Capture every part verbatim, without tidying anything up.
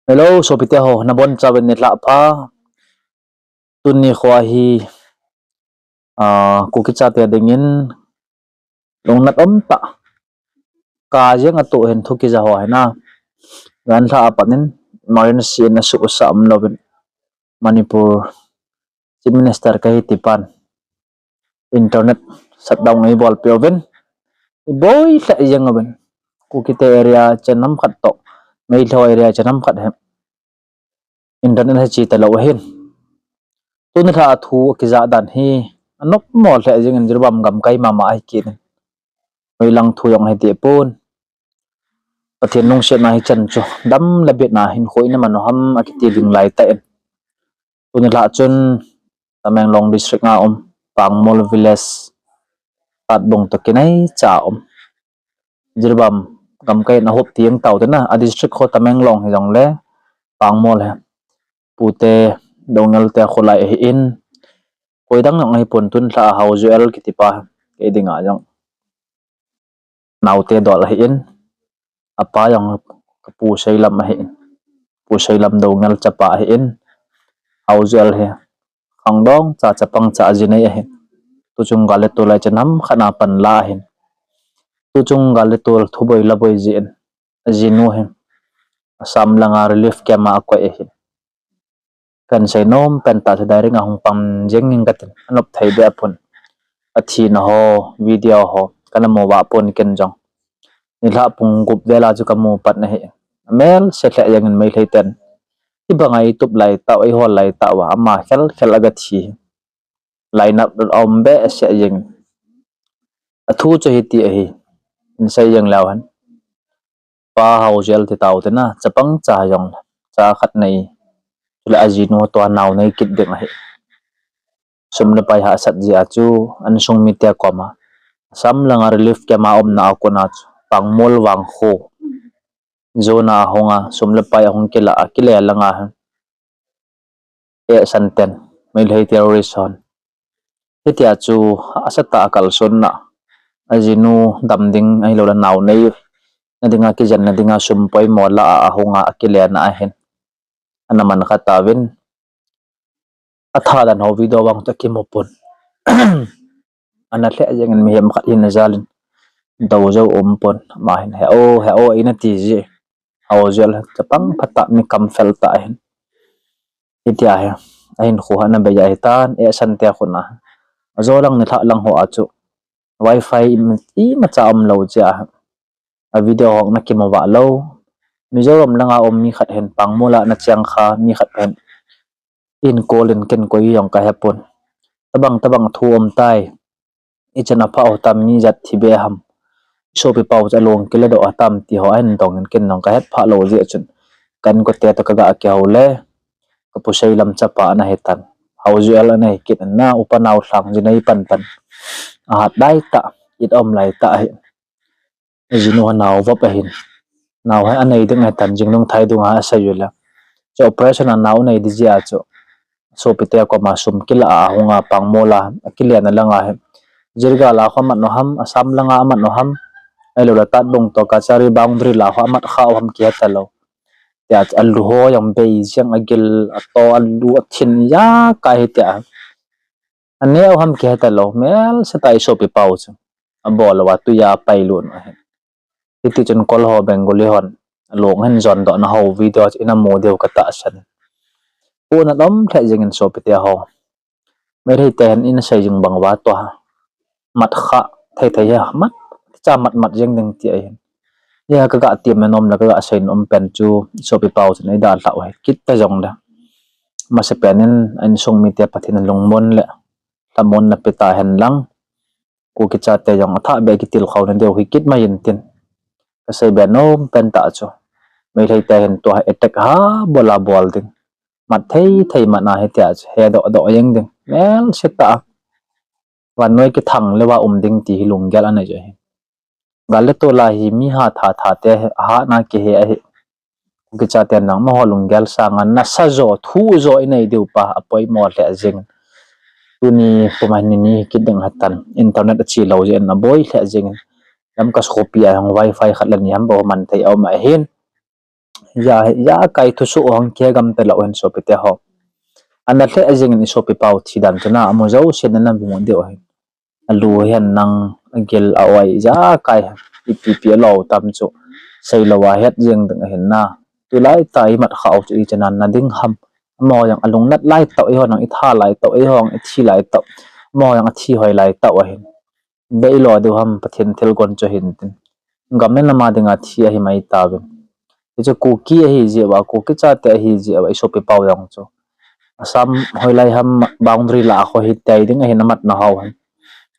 Hello, sopite ho, nabonchauvin nilhah pha. Tuni kho hi, ah, Kuki chate dingin lungnat umtah, ka jeng atoh hin thu kija ho hina. Ganlhah a pat in emergency in asuhsah umlouvin, Manipur Chief Minister kahi tipan internet shutdown eibolpeh uvin, iboi lheh jeng uvin. Kukite area chan ham khat toh Meitei area chan ham khat hi internet hi che talou ahin. Tuni lha a thu akijah dan hi anopmo lheh jengin, Jiribam gamkai mama ahi kit in. Hoilang thu jong hiti pon. Pathen lungsetna hichan chu dam le bitna hinkho in aman u ham akiti ding laitah in. Tuni lha chun Tamenglong district a um Pangmol village, Tatbung toh kinaicha um, Jiribam gamkai in ahop teng tau tena, a district kho Tamenglong hijongle Pangmol hi pute Doungel te kholai ahin, koi dang jong ahipon, tuni lha a Haujoel kitipa kei dinga jong naote dol ahin, apa jong kapu Seilam ahin, Pu Seilam Doungel chapa ahin, Haujoel hi khangdong cha chapang cha ajinei ahin. Tuchung gal le tol a chan ham khat a panla ahin. Tuchung gal le tol thuboi laboi jeh in ajinu hi Assam langa relief camp a akoi ahin. Kahin seinom pentah chu direct a hung pang jeng ing katin, anop thei beh pon. Athina ho video ho kana mu vah pon ken jong. Nilhah pung gup vel a chu kamu pat ahi. Amelse lheh jengin Meitei ten hibanga eitup laitah uva, eihol laitah uva ama khelkhel agathi, lainat aum behseh jengin. Athu chu hiti ahi, in sei jeng leu hen. Pa Haujoel ti tau tena, chapang cha jong, cha khat nei, chule ajinu toh anao nei kit ding ahi. Sum le pai hahsat jeh a chu insung mite koma Assam langa relief camp a umna a kona chu Pangmol vangkho jona ahunga sum le pai ahung kila a, kile langa ehsan ten Meitei terrorist hon hitia chu asatah a kalsonna, ajinu dam ding ahiloule nao neina dinga, kijenna dinga sum poimo la a ahunga akilena ahin, ana man kha tauvin. Athadan ho video vang toh kimu pon. Ana lheh jengin mihem khat hina jalin dou jou umpon, ama hin he o, he o eina ti ji. Haujoel chapang phatah, mi kamfel tah ahin. Hitia hi ahinkho ana bei ahitan, ehsan te khun a. Ajo lang nilhah lang ho a chu wifi imacha umlou jeh a, a video ho ana kimu vah lou. Mizoram langa um mi khat hin Pangmol a ana cheng kha mi khat hin in call in ken koi jong kahepon. Tabang tabang thu um tai, ichan aphah u tam, mi ijat thi be ham, isopi pau chu along kiladoh a tam ti ho ahin dongin ken jong kahet phah lou jeh chun, ka inkote toh kaga kihou le, kapu Seilam chapa ana hitan, Haujoel ana hi kit in na, upa nao lhang jinei panpan, ahat laitah, it aum laitah ahi. Ajinu anao vop ahin, nao hi anei ding ahitan, jingnung thai dunga asei ule, chu operation a nao nei di jeh a chu sopite koma sum kila a ahunga Pangmol a akilena langa hi, Jirgal a kho amat u ham, Assam langa amat u ham, ahiloule Tatbung toh Kachari boundary la kho amat kha u ham kihe talou. Tia chu alu ho jong bei jeng, agil, ato, alu, athin, ijakai hitia aneo ham kihe talou, melse tah isopi pau chu abol uva twi a apailut u ahi. Hiti chun Kol ho, Bengali hon along ahin jondohna ho video chu ina mu diu katahsan. Pohnat um lheh jengin sopite ho, Meitei te hin ina sei jing bang uva tua mat kha thei thei hi mat cha mat mat jeng ding ti ahin. Hia kaga tiam nom le kaga sei nom pen chu, sopi pau chun eidalhah u hi kit ta jongle, masapen in a insung mite Pathen in lungmon le lhamonna pe tahen lang, Kuki chate jong athah beh kitilkhouna diu hi kit mai intin, kasei be nom pen tah chu, Meitei te hin tua attack ha bol a bol ding, mat thei thei mat na hitia chu hedoh doh jeng ding, melse tah a vannoi kithang leuva um ding ti hi lunggel anei chu ahi. Gal le tol a hi mi hatha tha te ahatna kihe ahi. Kuki chaten nangma ho lunggel sanga nasa jo, thuh jo inei diu pa apoimo lheh jeng. Tuni puma hin ni kit ding hatan, internet ache lou jeh in aboi lheh jengin, Lamka sopi a jong wifi khat le ni ham bou man thei aum ahin. Ija, ijakai thusoh hung kigam talou hin sopite ho. Ana lheh jengin isopi pau thi dan chu na, amu jouse na namu diu ahin. Alu hihen lang, agil a-oi ijakai, ipi pi alou tam chu seilou a het jeng ding ahin na. Tulai tah imat khah u chu ichan a na ding ham. Amaho jong alungnat lai tah, eiho jong itha lai tah, eiho jong ithi lai tah. Amaho jong athi hoi lai tah ahin. Beilo diu ham, Pathen thilgon chu ahin tin. Gam le nam a dinga thi ahi mai tauvin. Hichu Kuki ahi jeh uva, Kuki chate ahi jeh uva, isopi pau jong chu Assam hoilai ham boundary lah a kho hitei ding ahin amat nahou hin.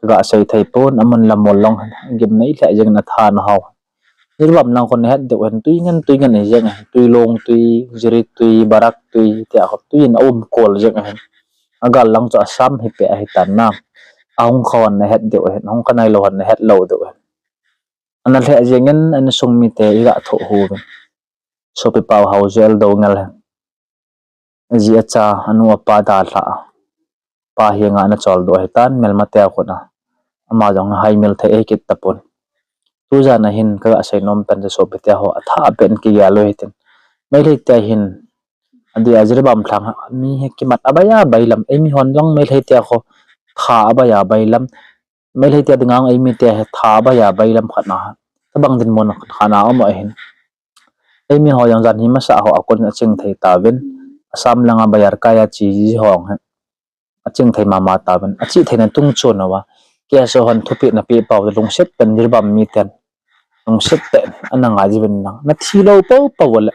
Kaga sei thei pon, amun lamol long hin, agimnei lheh jengin atha nahou hin. Jiribam lang khun nahet diu hin, twi ngen twi ngen ahi jeng ahin, Twilong twi, Jiri twi, Barak twi, tia khun twi in aum kol jeng ahin. Agal lang chu Assam hipeh ahitan na. Ahung kha hon nahet diu ahin, ahung kha nailou hon nahet lou diu ahin. Ana lheh jengin, ana sung mite iga thoh uvin. Sopi pau hao jel Doungel hin. Aji acha, anu apa dalhah a, pa henga ana choldo ahitan, melmate a khut a. Ama jong haimil thei ahi kit tapon. Tujan a hin kaga seinom pen chu sopite ho, athah pen kigel u hitin. Meitei te hin, adeh a Jiribam lhang a mi hi kimat abai a bailam, eimi hon jong Meitei te kho tha abai a bailam. Meitei te dinga eimi te hi tha abai a bailam khat na. Tobang dinmun khat na um ahin. Eimi ho jong jan hi masa ho a kon aching thei tauvin. Assam langa bazar kai a che ji ho hi aching thei mama tauvin. Achih theina tung chon uva, K S O hon thupeh napeh pau lungset ten Jiribam miten lungset ten ana ngai jiuvin lang. Nathi lou poupou le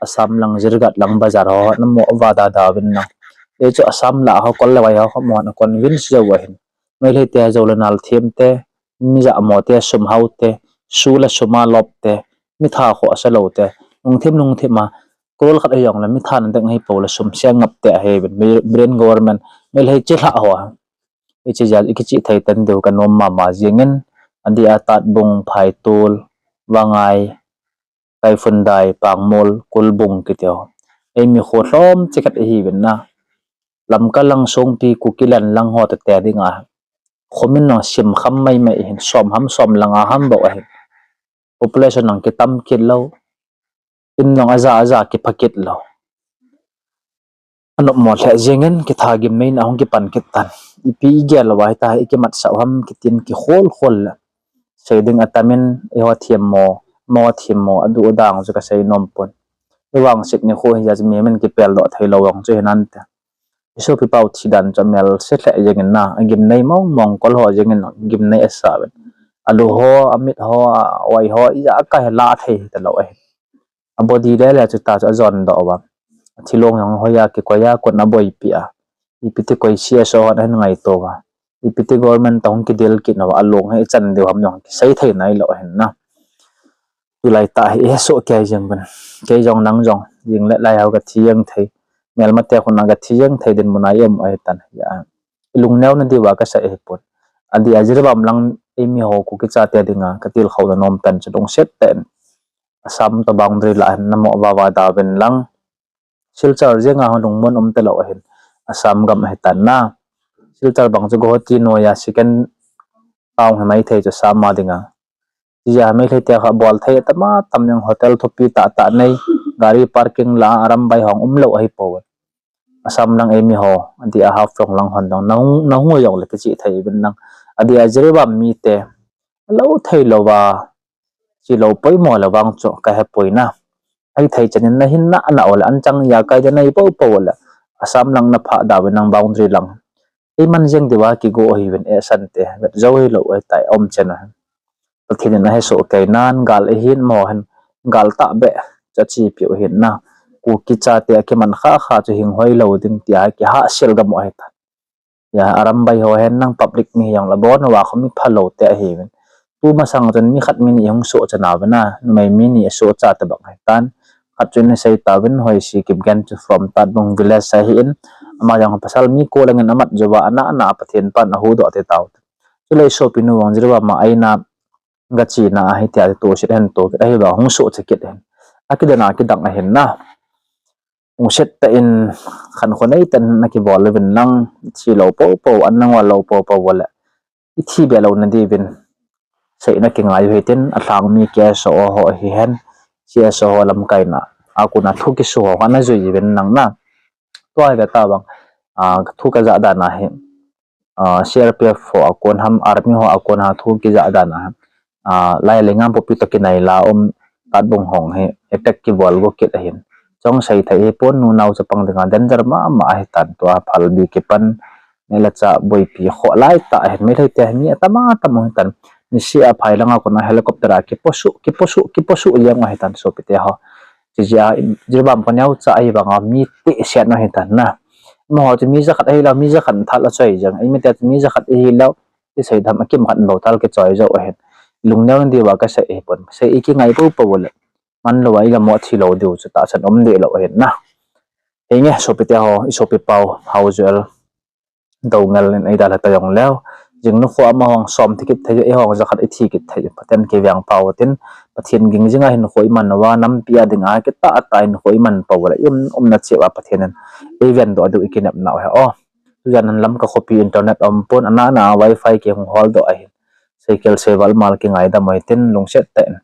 Assam lang Jirgat lang bazar ho namoh vada da uvin lang. Hichu Assam lah ho kol le vai ho mo na convince jou ahin. Meitei te jou le nal them te, mi jamo te, sum hao te, su le sum a lop te, mitha khohsa lou te, lungthim lungthim a, crore khat ahi jongle mitha na ding ahipou le sum seng ngap te ahiuvin, brain government, Meitei chilhah ho. Hiche jeh a ikichih thei tan diu kanom mama jengin, adeh a Tatbung, Phaitol, Vangai, Kaiphundai, Pangmol, Kulbung kiti ho. Eimi kho lhom chekhat ihiuvin na. Lamka lang Songpi, Kukiland lang ho tete dinga khomin jong simkham maimai ahin, som ham som le nga ham bou ahin. Population jong kitam kit lou, in jong aja aja kipha kit lou. Anopmo lheh jengin kitha gimneina ahung kipan kit tan. Ipi igel uva hitia ikimatsah u ham kitin kikhol khol le sei ding atamin, eiho themmo, amaho themmo, aduh adang chu kasei nom pon. Ivangset nikho hijeh a chu mihem in kipeldoh theilou jong chu hinante. Isopi pau thi dan chu amelse lheh jengin na, agimnei mong mong, kol ho jengin gimnei asa uvin. Alu ho, amit ho, a-oi ho, ijakai hi la thei hitalou ahi. A body le le chu ta chu ajondoh uva. Athilong jong hoiya kikoi a kon aboipi a. Ipiti koi C S O hon ahin ngaito uva. Ipiti government toh hung kidel kit uva, along hi ichan diu ham jong kisei thei nailou ahin na. Tulai tah hi ihesoh kei jeng uvin. Kei jong nang jong, jing le lai ho gathi jeng thei, melmate khut a gathi jeng thei dinmun a ium ahitan. Ilungneo na diuva kasei ahipon. Adeh a Jiribam lang eimi ho Kuki chate dinga katilkhou nom pen chu lungset ten Assam toh boundary lah hin namoh vava da uvin lang. Silchar jenga ho lungmon um talou ahin, Assam gam ahitan na. Silchar bang chu Guwahati noiya second town hi maithei chu Assam a dinga. Hijeh a Meitei te kha bol thei atama tam jeng, hotel thupi tah tah nei, gari parking lah a arambai hung umlou ahipoi. Assam lang eimi ho, adeh a Haflong lang hon jong nahung, nahung jongle kichih thei uvin lang. Adeh a Jiribam mite, alou theilouva, chilou poimo le vang chu kahepoi na. Ahithei chan in nahin na, ana ole anchang ijakai ding nei poupou le, Assam lang naphah da uvin lang boundary lang. Eiman jeng diuva kigo ahiuvin, eisante vet jou hilou ahitai, aum chen ahi. Pathen in ahesoh kei nan gal ahin, amaho hin gal tahbeh chu achepiu ahin na. Kuki chate akiman khah khah chu hing hoilou ding tia kihahsel gam u ahitan. Arambai ho hen lang public mi hijongle abon uva kho mi phalou te ahiuvin. Tu masang chun mi khat mi ni hung sohcha nauve na, numei mi ni asohcha tobang ahitan. Khat chu nasei tauvin, Hoisi Kipgen chu from Tatbung village ahin, ama jong pasal mi ko langin amat jouva, ana ana Pathen pan ahuhdoh te tau. Chule isopinu vang Jiribam a eina gachena ahi tia tohset ahin toh kit, ahivang hung sohcha kit ahin. Akidang a kidang ahin na. Lungset tah in khankho neitah in nakibol uvin lang, ithi lou poupou, an nangol lou poupou uleh ithi be louna diuvin seina kingai u hitin, alhangmi K S O ho hihen, C S O ho lamkaina a kona thu kiso ho ana jui uvin lang na. Tua hi ve ta bang, a, thu kajah dan ahi. A, C R P F ho a kon ham, army ho a kon a thu kajah dan ahi. A, lai le ngam popi to kinai la um, Tatbung hong hi attack kibol go kit ahin. Chong sei thei hi pon, nunau chapang dinga danger mama ahi tan, tua phalbi kipan, neh le chah boipi khoh lai tah ahin, Meitei te hi mi atam atam ahi tan. Nisi a phai langa kona helicopter a kiposuh, kiposuh, kiposuh jeng ahi tan, sopite ho. Chijeh a, Jiribam kho neocha ahi vanga mi teh set ahi tan na. Amaho chu mi jakhat ahilou, mi jakhat thal achoi jeng. Eimite chu mi jakhat ahilou, ti sei dam, akimkhat bou thal kichoi jou ahin. Lungneo na diuva kasei ahipon. Sei i kingai pou pou le, manlou a igam mo thilou diu chu tahsan um deh lou ahin na. Henge, sopite ho, i sopi pau, Haojuel Doungel in eidalha ta jong leu, jing nikho amahon som thi kit thei, eihon jakhat ithi kit thei, Pathen kiveng pau tin, Pathen ging jinga hinkho iman uva, nampi a dinga kitah tah hinkho iman pou le, i um, umna cheh uva Pathen in eivendoh diu ikinepnau ahi o. Tujan in Lamka khopi internet umpon, ana ana wifi kihung holdoh ahin. Seikhel seival mal kingaidam u hitin, lungset tah in.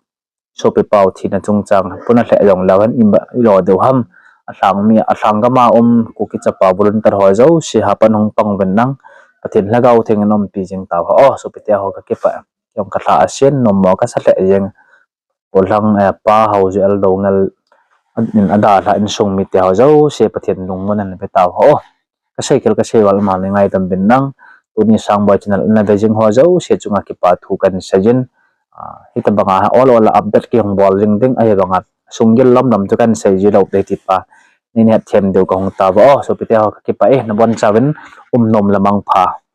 Sopi pau thina chungchang puna lheh jong leu hen, ima ilo diu ham. Alhang mi, alhang gama um Kuki chapa volunteer ho jouse hapan hung pang uvin lang, Pathen Lhagao Theng in umpi jing tauhen. O, sopite ho kakipah. Jong kalha asen, nommo kasa lheh jeng. Polhang, eh, Pa Haojuel Doungel in adalha insung mite ho jouse Pathen lungmon in pe tauhen. Kaseikhel kaseival mal nei ngaidam uvin lang. Tuni Sangboi channel na ve jing ho jouse chunga kipa thu kahin seijin. Ah, hitabanga ol ol a update kihung bol jing ding ahivanga sunggil lomlom chu kahin seiji lou ding tipa neina hethem diu kahung tauve. O, sopite ho kakipah e, nabonchauvin umnom le mangpha.